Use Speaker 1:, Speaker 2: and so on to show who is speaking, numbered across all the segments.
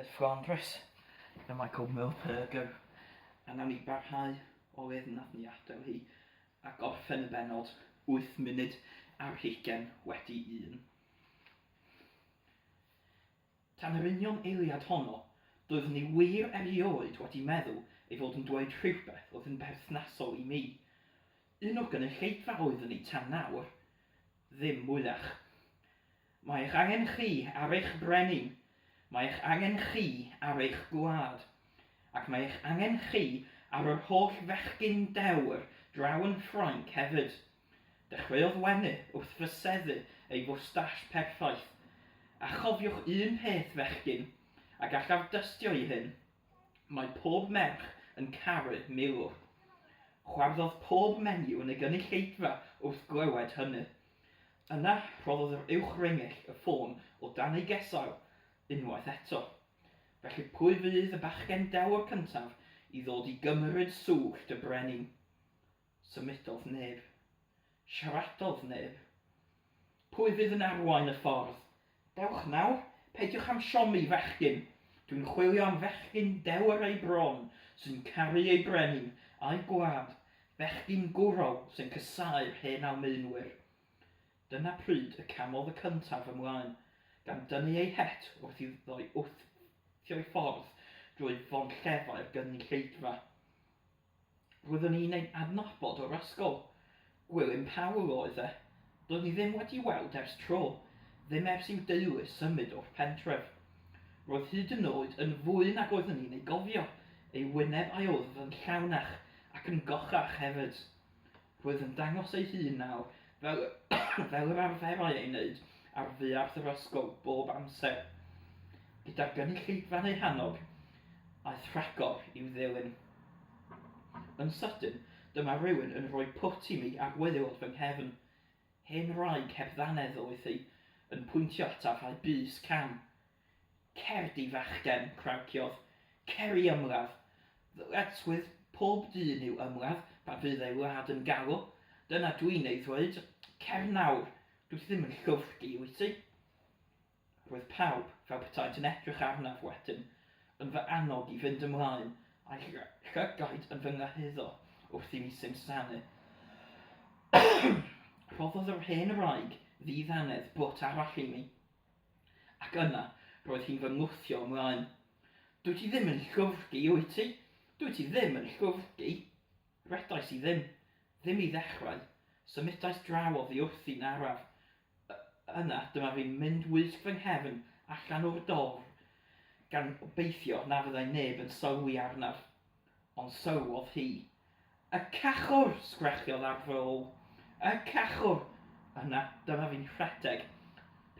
Speaker 1: Ned Flandres a Michael Morpurgo. A nawn ni barhau o le nath ni adael hi a gorffen y bennod 1:28. Tan yr union eiliad honno, doeddwn i wir erioed wedi meddwl ei fod yn dweud rhywbeth oedd yn berthnasol i mi. Un o'r gynulleidfa oeddwn i tan nawr. Ddim mwyach. Mae eich angen chi ar eich brenin. Mae eich angen chi ar eich gwlad. Ac mae eich angen chi ar yr holl fechgyn dewr draw yn Ffrainc hefyd. Dechreuodd wenu wrth fyseddu ei fwstash perffaith. A chofiwch un peth, fechgyn, a gallaf dystio i hyn, mae pob merch yn caru milwr. Chwarddodd pob menyw yn y gynulleidfa wrth glywed hynny. Yna, rhoddodd yr uwch rengell y ffôn o dan ei gesail unwaith eto. Felly pwy fydd y bachgen dewr cyntaf i ddod i gymryd swllt y brenin? Symudodd neb. Siaradodd neb. Pwy fydd yn arwain y ffordd? Dewch nawr, peidiwch â'm siomi, fechgyn. Dwi'n chwilio am fechgyn dewr eu bron, sy'n caru eu brenin a'u gwlad, fechgyn gwrol sy'n casáu'r hen Almaenwyr. Dyna pryd y camodd y cyntaf ymlaen, gan dynnu ei het wrth iddo wthio'i ffordd drwy fonllefau'r gynulleidfa. Roeddwn i'n ei adnabod o'r ysgol. Gwilym Powell oedd e. Doeddwn i ddim wedi weld ers tro, ddim ers i'w deulu symud o'r pentref. Roedd hyd yn oed yn fwy nag oeddwn i'n ei gofio, ei wyneb a'i wddf yn llawnach ac yn gochach hefyd. Roedd yn dangos ei hun nawr fel fel yr arferai ei wneud ar fuarth yr ysgol bob amser. Gyda'r gynulleidfa'n ei hannog, aeth rhagor i'w ddilyn. Yn sydyn, dyma rywun yn rhoi pwt i mi ar waelod fy nghefn. Hen wraig heb ddannedd oedd hi, yn pwyntio ataf â'i bys cam. Cer di, fachgen, crawciodd. Cer i ymladd. Ddyletswydd pob dyn yw ymladd pan fydd ei wlad yn galw. Dyna dwi'n ei ddweud. Cer nawr. Dwyt ti ddim yn llwfrgi, wyt ti? Roedd pawb, fel petaent yn edrych arnaf wedyn, yn fy annog i fynd ymlaen, a'u llygaid yn fy nghyhuddo wrth i mi simsanu. Rhoddodd yr hen wraig ddi-ddannedd bwt arall i mi. Ac yna, roedd hi'n fy ngwthio ymlaen. Dwyt ti ddim yn llwfrgi, wyt ti? Dwyt ti ddim yn llwfrgi? Redais i ddim. Ddim i ddechrau. Symudais draw oddi wrthi'n araf. Yna, dyma fi'n mynd wysg fy nghefn allan o'r dorf, gan obeithio na fyddai neb yn sylwi arnaf. Ond sylwodd hi. Y cachwr! sgrechiodd ar fy ôl. Y cachwr! Yna, dyma fi'n rhedeg.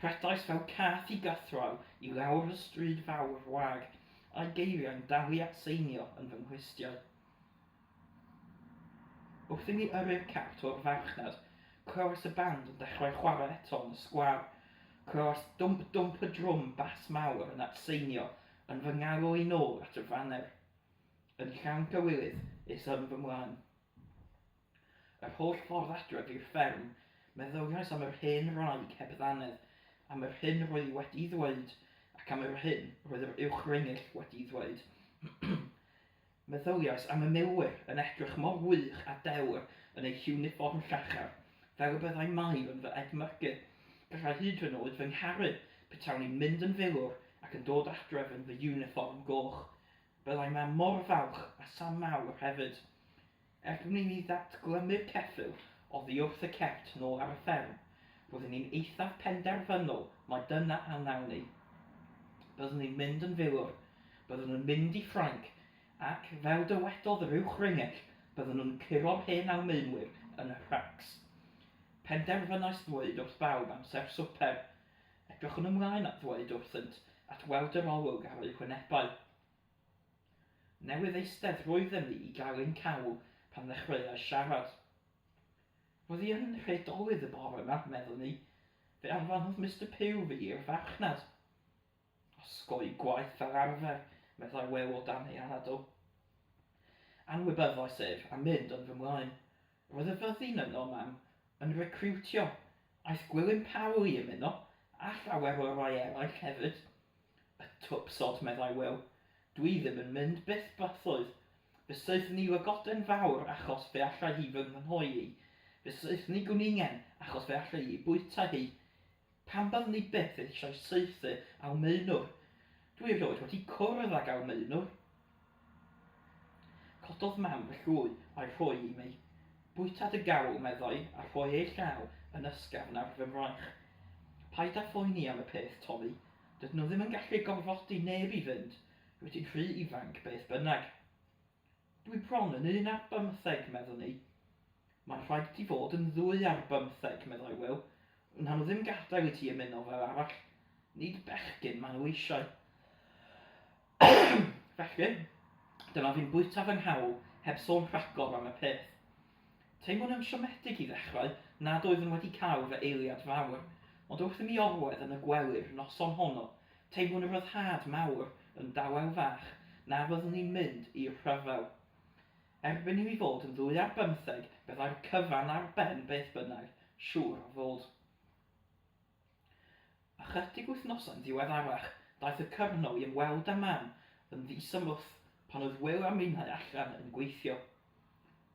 Speaker 1: Rhedais fel cath i gythraul i lawr y stryd fawr wag, a'i geiriau'n dal i atseinio yn fy nghlustiau. Wrth i mi yrru'r cart o'r farchnad, clywais y band yn dechrau chwarae eto yn y sgwâr. Clywais dwmp dwmp y drwm bas mawr yn atseinio yn fy ngalw i nôl at y faner. Yn llawn cywilydd, es yn fy mlaen. Yr holl ffordd adref i'r fferm, meddyliais am yr hen wraig heb ddannedd, am yr hyn roedd hi wedi'i ddweud ac am yr hyn roedd yr uwch-ringyll wedi'i ddweud. Meddyliais am y milwyr yn edrych mor wych a dewr yn eu hiwnifform llachar, fel y byddai Mair yn fy edmygu. Gallai hyd yn oed fy ngharu petawn i'n mynd yn filwr ac yn dod adref yn fy iwnifform goch. Byddai Mam mor falch, a Sam mawr hefyd. Erbyn i ni ddatglymu'r ceffyl oddi wrth y cert nôl ar y fferm, roeddwn i'n eithaf penderfynol mai dyna a wnawn ni. Byddwn i'n mynd yn filwr, byddwn yn mynd i Ffrainc, ac, fel dywedodd yr uwch ringell, byddwn yn curo'r hen Almaenwyr yn y rhacs. Penderfynais ddweud wrth bawb amser swper. Edrychwn ymlaen at ddweud wrthynt, at weld yr olwg ar eu hwynebau. Newydd eistedd roeddem ni i gael ein cawl pan ddechreuais siarad. Roedd hi yn rhy dolydd y bore yma, meddwn i. Fe anfonodd Mister Pugh fi i'r farchnad. Osgoi gwaith fel arfer, meddai Will o dan ei anadl. Anwybyddais ef, a mynd yn fy mlaen. Roedd y fyddin yno, mam, yn recriwtio. Aeth Gwilym Powell i ymuno, a llawer o rai eraill hefyd. Y twpsod, meddai Wil. Dwi ddim yn mynd byth bythoedd. Fe saethwn i lygoden fawr achos fe allai hi fy nghynhoi i. Fe saethwn i gwningen achos fe allai i bwyta hi. Pam byddwn i byth eisiau saethu Almaenwr? Dwi erioed wedi cwrdd ag Almaenwr. Cododd mam fy llwy a'i rhoi i mi. Bwyta dy gawl, meddai, a rhoi ei llaw yn ysgafn ar fy mraich. Paid â phoeni am y peth, Tommy. Dydyn nhw ddim yn gallu gorfodi neb i fynd. Rwyt ti'n rhy ifanc beth bynnag. Dwi bron yn un ar bymtheg, meddwn i. Mae'n rhaid i ti fod yn ddwy ar bymtheg, meddai Wil. Wna nhw ddim gadael i ti ymuno fel arall. Nid bechgyn maen nhw eisiau. Felly, dyma fi'n bwyta fy nghawl heb sôn rhagor am y peth. Teimlwn yn siomedig i ddechrau nad oeddwn wedi cael fy eiliad fawr, ond wrth i mi orwedd yn y gwely'r noson honno, teimlwn ryddhad mawr yn dawel fach na fyddwn i'n mynd i'r rhyfel. Erbyn i mi fod yn ddwy ar bymtheg, byddai'r cyfan ar ben beth bynnag, siŵr o fod. Ychydig wythnosau'n ddiweddarach, daeth y Cyrnol i ymweld â Mam yn ddisymwth pan oedd Wil a minnau allan yn gweithio.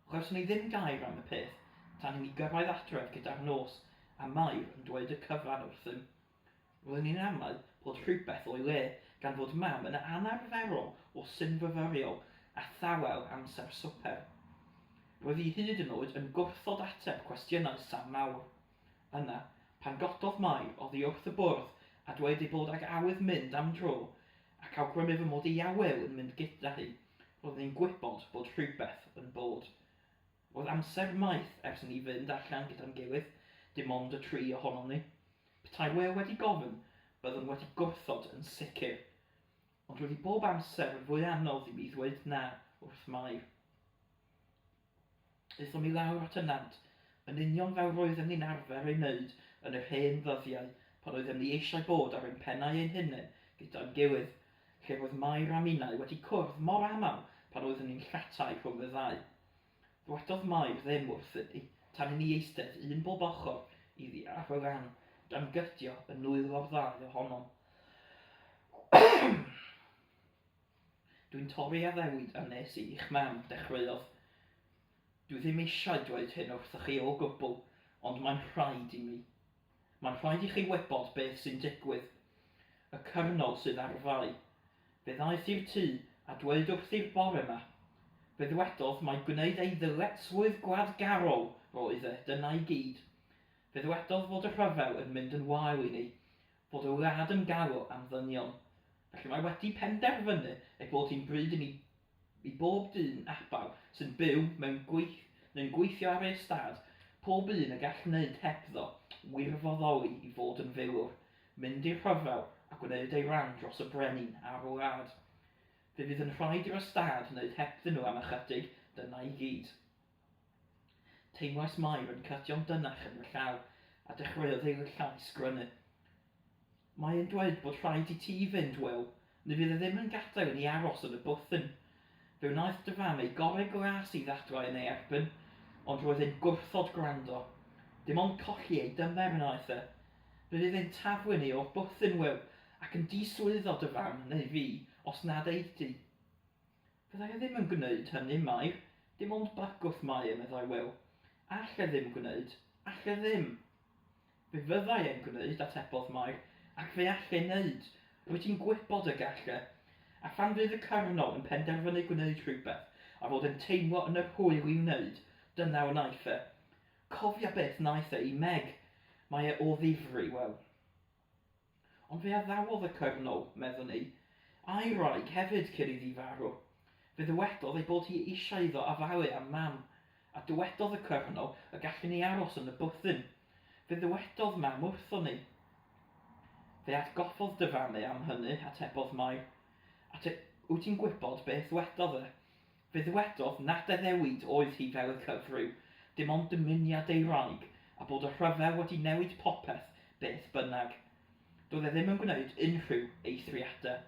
Speaker 1: Chlywson ni ddim gair am y peth tan i ni gyrraedd adref gyda'r nos a Mair yn dweud y cyfan wrthym. Roeddwn i'n amau bod rhywbeth o'i le gan fod Mam yn anarferol o synfyfyriol a thawel amser swper. Roedd hi hyd yn oed yn gwrthod ateb cwestiynau Sam Mawr. Yna, pan gododd Mair oddi wrth y bwrdd a dweud ei bod ag awydd mynd am dro ac awgrymu fy mod i a Wil yn mynd gyda hi, roeddwn i'n gwybod bod rhywbeth yn bod. Roedd amser maith ers i ni fynd allan gyda'n gilydd, dim ond y tri ohonom ni. Petai Wil wedi gofyn, byddwn wedi gwrthod yn sicr. Ond roedd hi bob amser yn fwy anodd i mi ddweud na wrth Mair. Aethom i lawr at y nant, yn union fel roeddem ni'n arfer ei wneud yn yr hen ddyddiau pan oeddem ni eisiau bod ar ein pennau ein hunain gyda'n gilydd, lle roedd Mair a minnau wedi cwrdd mor aml pan oeddwn ni'n llatai rhwng y ddau. Ddwedodd Mair ddim wrthyn ni tan i ni eistedd un bob ochr iddi ar y lan, gan gydio yn nwylo'r ddau ohonom. Dwi'n torri addewid a wnes i i'ch mam, dechreuodd. Dwi ddim eisiau dweud hyn wrthoch chi o gwbl, ond mae'n rhaid i mi. Mae'n rhaid i chi wybod beth sy'n digwydd. Y cyrnol sydd ar fai. Fe ddaeth i'r tŷ a dweud wrthi'r bore 'ma. Fe ddwedodd mai gwneud ei ddyletswydd gwladgarol roedd e, dyna i gyd. Fe ddwedodd fod y rhyfel yn mynd yn wael i ni, fod y wlad yn galw am ddynion. Felly mae wedi penderfynu ei bod hi'n bryd i ni i bob dyn abaw sy'n byw mewn gweith neu'n gweithio ar ei ystâd, pob un y gall wneud hebddo, wirfoddoli i fod yn filwr, mynd i'r rhyfel a gwneud ei ran dros y brenin a'r wlad. Fe fydd yn rhaid i'r ystâd wneud hebddyn nhw am ychydig, dyna i gyd. Teimlais Mair yn cytio'n dynnach yn fy llaw, a dechreuodd ei llais grynu. Mae e'n dweud bod rhaid i ti fynd, Wil, neu fydd e ddim yn gadael i ni aros yn y bwthyn. Fe wnaeth dy fam ei gorau glas i ddadlau yn ei erbyn, ond roedd e'n gwrthod gwrando. Dim ond colli ei dymer wnaeth e. Fe fydd e'n taflu ni o'r bwthyn, Wil, ac yn diswyddo dy fam, neu fi, os nad ei di. Fyddai e ddim yn gwneud hynny, Mair. Dim ond bygwth mae e, meddai Wil. All e ddim gwneud. All e ddim. Fe fyddai e'n gwneud, atebodd Mair, ac fe all e wneud. Rwyt ti'n gwybod y gall e. A phan fydd y cyrnol yn penderfynu gwneud rhywbeth, a fod e'n teimlo yn yr hwyl i'w wneud, dyna wnaiff e. Cofia beth wnaeth e i Meg. Mae e o ddifri, Wil. Ond fe addawodd y cyrnol, meddwn i, a'i wraig hefyd cyn iddi farw. Fe ddywedodd ei bod hi eisiau iddo afalu am Mam, a dywedodd y cyrnol y gallwn ni aros yn y bwthyn. Fe ddywedodd Mam wrthon ni. Fe atgoffodd dy fam e am hynny, atebodd Mair. A te, wyt ti'n gwybod beth ddwedodd e? Fe ddywedodd nad addewid oedd hi fel y cyfryw, dim ond dymuniad ei wraig, a bod y rhyfel wedi newid popeth beth bynnag. Doedd e ddim yn gwneud unrhyw eithriadau.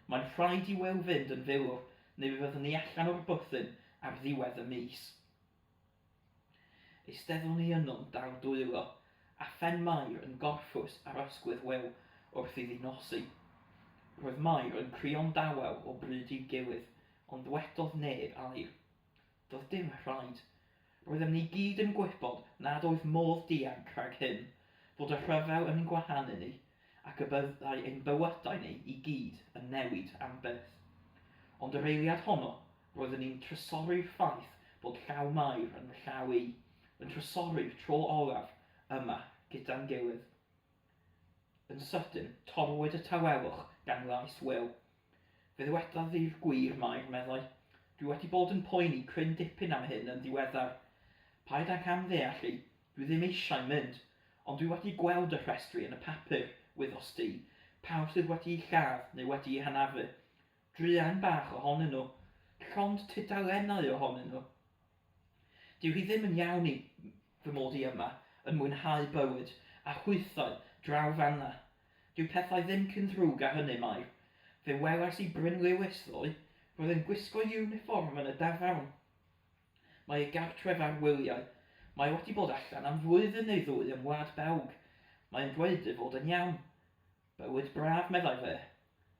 Speaker 1: Mae'n rhaid i Wil fynd yn filwr neu fe fyddwn ni allan o'r bwthyn ar ddiwedd y mis. Eisteddwn ni yno'n dal dwylo, a phen Mair yn gorffwys ar ysgwydd Wil wrth iddi nosi. Roedd Mair yn crio'n dawel o bryd i'w gilydd, ond ddwedodd neb air. Doedd dim rhaid. Roeddem ni gyd yn gwybod nad oedd modd dianc rhag hyn, fod y rhyfel yn ein gwahanu ni, ac y byddai ein bywydau ni i gyd yn newid am byth. Ond yr eiliad honno, roeddwn i'n trysori'r ffaith bod llaw Mair yn fy llaw i, yn trysori'r tro olaf yma gyda'n gilydd. Yn sydyn, torrwyd y tawelwch gan lais Wil. Fe ddywedodd i'r gwir, Mair, meddai. Dwi wedi bod yn poeni cryn dipyn am hyn yn ddiweddar. Paid ag amddeall i, dwi ddim eisiau mynd, ond dwi wedi gweld y rhestri yn y papur, wyddost di, pawb sydd wedi'u lladd neu wedi'u hanafu. Druan bach ohonyn nhw. Llond tudalennau ohonyn nhw. Dyw hi ddim yn iawn i fy mod i yma, yn mwynhau bywyd, a hwythau draw fan'na. Dyw pethau ddim cyn ddrwg â hynny, Mair. Fe welais i Bryn Lewis ddoe. Roedd e'n gwisgo iwnifform yn y dafarn. Mae e gartref ar wyliau. Mae e wedi bod allan am flwyddyn neu ddwy yng Ngwlad Belg. Mae e'n dweud ei fod e'n iawn. Bywyd braf, meddai fe.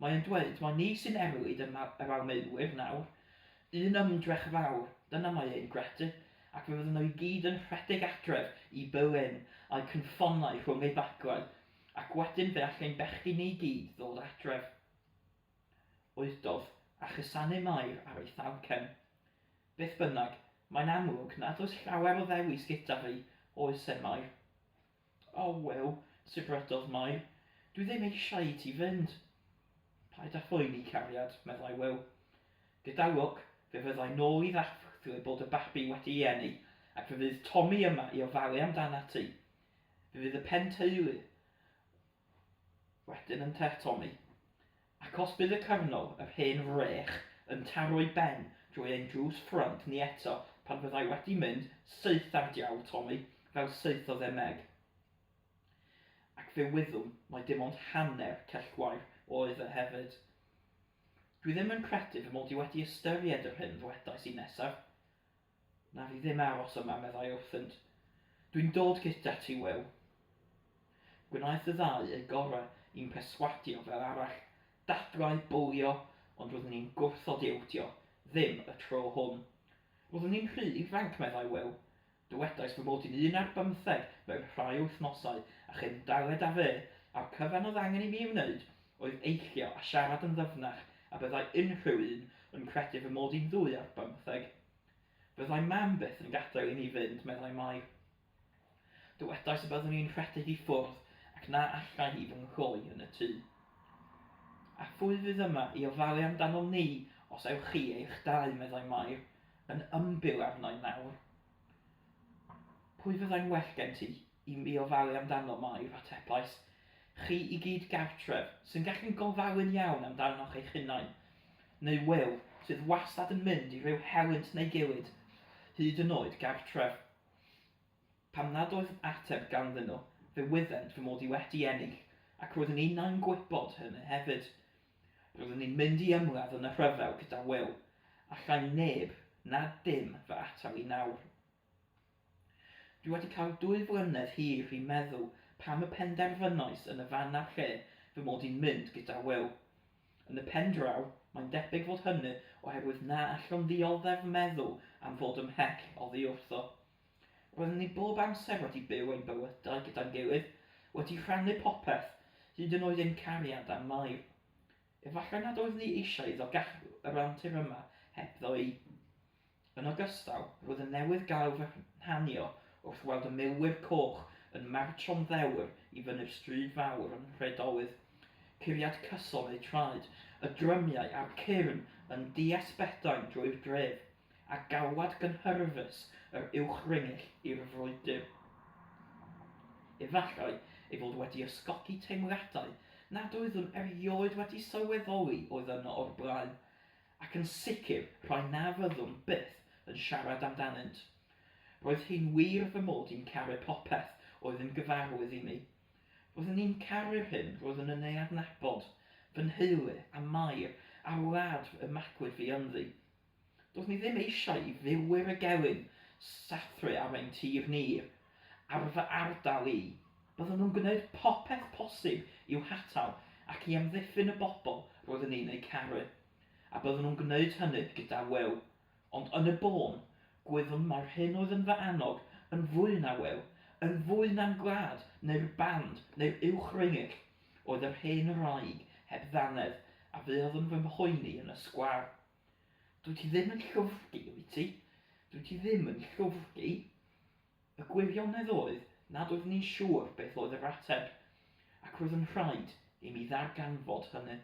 Speaker 1: Mae e'n dweud mai ni sy'n erlid yr Almaenwyr nawr. Un ymdrech fawr, dyna mae e'n gredu, ac fe fydden nhw i gyd yn rhedeg adref i Berlin a'u cynffonau rhwng eu baglau, ac wedyn fe all ein bechgyn ni i gyd ddod adref. Oedodd, a chusanu Mair ar ei thalcen. Beth bynnag, mae'n amlwg nad oes llawer o ddewis gyda fi, oes e, Mair? O, Wil, sibrydodd Mair, dwi ddim eisiau i ti fynd. Paid â phoeni, cariad, meddai Wil. Gyda lwc, fe fyddai nôl i ddathlu bod y babi wedi ei eni, ac fe fydd Tommy yma i ofalu amdanat ti. Fe fydd y pen teulu wedyn ynte, Tommy? Ac os bydd y Cyrnol, yr hen wrech, yn taro'i ben drwy ein drws ffrynt ni eto pan fyddai wedi mynd syth ar diawl Tommy, fel saethodd e Meg. Ac fe wyddwn mai dim ond hanner cellwair oedd e hefyd. Dwi ddim yn credu fy mod i wedi ystyried yr hyn ddwedais i nesaf. Na fi ddim aros yma, meddai wrthynt. Dwi'n dod gyda ti, Wil. Gwnaeth y ddau eu gorau i'n perswadio fel arall, dadlau, bwlio, ond roeddwn i'n gwrthod ildio, ddim y tro hwn. Roeddwn i'n rhy ifanc, meddai Wil. Dywedais fy mod i'n un ar bymtheg mewn rhai wythnosau, a chyn daled â fe, a'r cyfan oedd angen i mi ei wneud oedd eillio a siarad yn ddyfnach a byddai unrhyw un yn credu fy mod i'n ddwy ar bymtheg. Fyddai mam byth yn gadael i mi fynd, meddai Mair. Dywedais y byddwn i'n rhedeg i ffwrdd ac na allai hi fy nghloi yn y tŷ. A phwy fydd yma i ofalu amdanom ni os ewch chi eich dau, meddai Mair, yn ymbil arna i nawr. Pwy fyddai'n well gen ti i mi ofalu amdano, Mair, atebais. Chi i gyd gartref, sy'n gallu'n gofalu'n iawn amdanoch eich hunain. Neu Wil, sydd wastad yn mynd i ryw helynt neu gilydd, hyd yn oed gartref. Pan nad oedd ateb ganddyn nhw, fe wyddent fy mod i wedi ennill, ac roeddwn innau'n gwybod hynny hefyd. Roeddwn i'n mynd i ymladd yn y rhyfel gyda Wil. Allai neb, na dim, fy atal i nawr. Dwi wedi cael dwy flynedd hir i meddwl pam y penderfynais yn y fan a'r lle fy mod i'n mynd gyda Wil. Yn y pen draw, mae'n debyg fod hynny oherwydd na allwn ddioddef meddwl am fod ymhell oddi wrtho. Roeddwn ni bob amser wedi byw ein bywydau gyda'n gilydd, wedi rhannu popeth, hyd yn oed ein cariad am Mair. Efallai nad oeddwn i eisiau iddo gael yr antur yma hebddo i. Yn ogystal, roedd yn newydd gael fy nghanio wrth weld y milwyr coch yn martsio'n ddewr i fyny'r stryd fawr yn Nhredolydd, curiad cyson eu traed, y drymiau a'r cyrn yn diasbedain drwy'r dref, a galwad gynhyrfus yr uwch-ringyll i'r frwydr. Efallai ei fod wedi ysgogi teimladau nad oeddwn erioed wedi sylweddoli oedd yno o'r blaen, ac yn sicr rhai na fyddwn byth yn siarad amdanynt. Roedd hi'n wir fy mod i'n caru popeth oedd yn gyfarwydd i mi. Roeddwn i'n caru'r hyn roeddwn yn ei adnabod, fy nheulu, a Mair, a'r wlad y magwyd fi ynddi. Doeddwn i ddim eisiau i filwyr y gelyn sathru ar ein tir ni, ar fy ardal i. Byddwn nhw'n gwneud popeth posib i'w hatal. ac i amddiffyn y bobl roeddwn i'n eu caru. A byddwn nhw'n gwneud hynny gyda Will. Ond yn y bôn, gwyddwn mai'r hyn oedd yn fy annog yn fwy na Will, yn fwy na'n gwlad, neu'r band, neu'r uwch ringyll, oedd yr hen wraig heb ddannedd a fuodd yn fy mhoeni yn y sgwâr. Dwyt ti ddim yn llwfrgi, wyt ti? Dwyt ti ddim yn llwfrgi? Y gwirionedd oedd nad oeddwn i'n siŵr beth oedd yr ateb, ac roedd yn rhaid i mi ddarganfod hynny.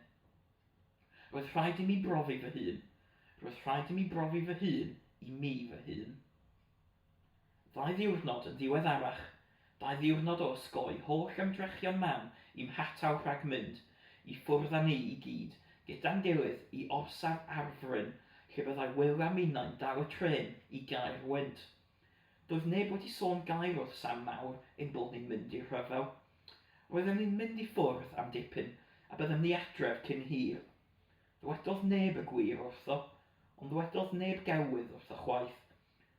Speaker 1: Roedd rhaid i mi brofi fy hun. Roedd rhaid i mi brofi fy hun i mi fy hun. Ddau ddiwrnod yn ddiweddarach, dau ddiwrnod o osgoi holl ymdrechion Mam i'm hatal rhag mynd i ffwrdd â ni i gyd gyda'n gilydd i orsaf Arfryn lle byddai Wil a minnau'n dal y trên i Gaer-wynt. Doedd neb wedi sôn gair wrth Sam Mawr ein bod ni'n mynd i'r rhyfel. Roeddem ni'n mynd i ffwrdd am dipyn a byddem ni adref cyn hir. Ddywedodd neb y gwir wrtho, ond ddywedodd neb gelwydd wrtho chwaith.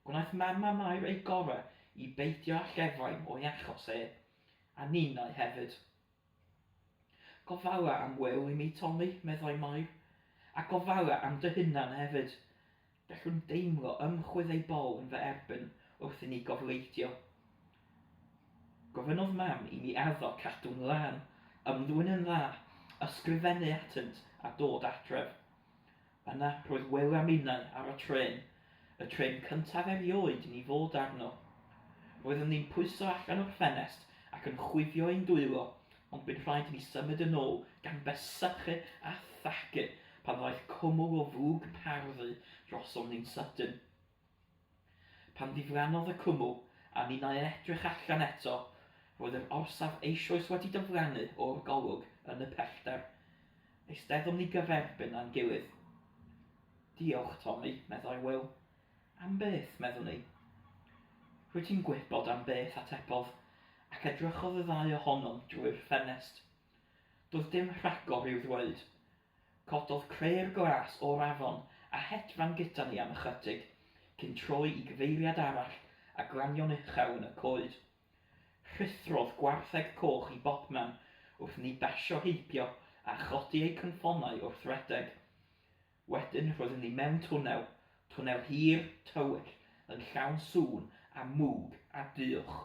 Speaker 1: Gwnaeth Mam a Mair eu gorau i beidio â llefain o'i achos e, a ninnau hefyd. Gofala am Wil i mi, Tommy, meddai Mair. A gofala am dy hunan hefyd. Gallwn deimlo ymchwydd ei bol yn fy erbyn wrth i ni gofleidio. Gofynnodd Mam i mi addo cadw'n lân, ymddwyn yn dda, ysgrifennu atynt a dod adref. Yna, roedd Wil a minnau ar y trên, y trên cyntaf erioed i ni fod arno. Roeddem ni'n pwyso allan o'r ffenest ac yn chwifio ein dwylo, ond bu'n rhaid i ni symud yn ôl gan besychu a thagu pan ddaeth cwmwl o fwg parddu drosom ni'n sydyn. Pan ddiflannodd y cwmwl, a ninnau yn edrych allan eto, roedd yr orsaf eisoes wedi diflannu o'r golwg yn y pellter. Eisteddom ni gyferbyn â'n gilydd. Diolch, Tommy, meddai Wil. Am beth, meddwn i. Rwyt ti'n gwybod am beth, atebodd, ac edrychodd y ddau ohonom drwy'r ffenest. Doedd dim rhagor i'w ddweud. Cododd crëyr glas o'r afon a hedfan gyda ni am ychydig, cyn troi i gyfeiriad arall a glanio'n uchel yn y coed. Rhuthrodd gwartheg coch i bobman wrth i ni basio heibio a chodi eu cynffonau wrth redeg. Wedyn roeddem ni mewn twnnel, twnnel hir, tywyll, yn llawn sŵn a mwg a düwch.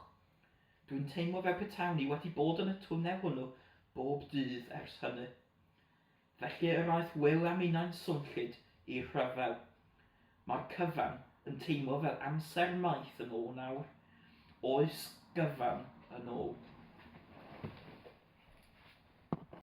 Speaker 1: Dwi'n teimlo fel petawn i wedi bod yn y twnnel hwnnw bob dydd ers hynny. Felly yr aeth Wil a minnau'n swnllyd i'r rhyfel. Mae'r cyfan yn teimlo fel amser maith yn ôl nawr. Oes gyfan yn ôl.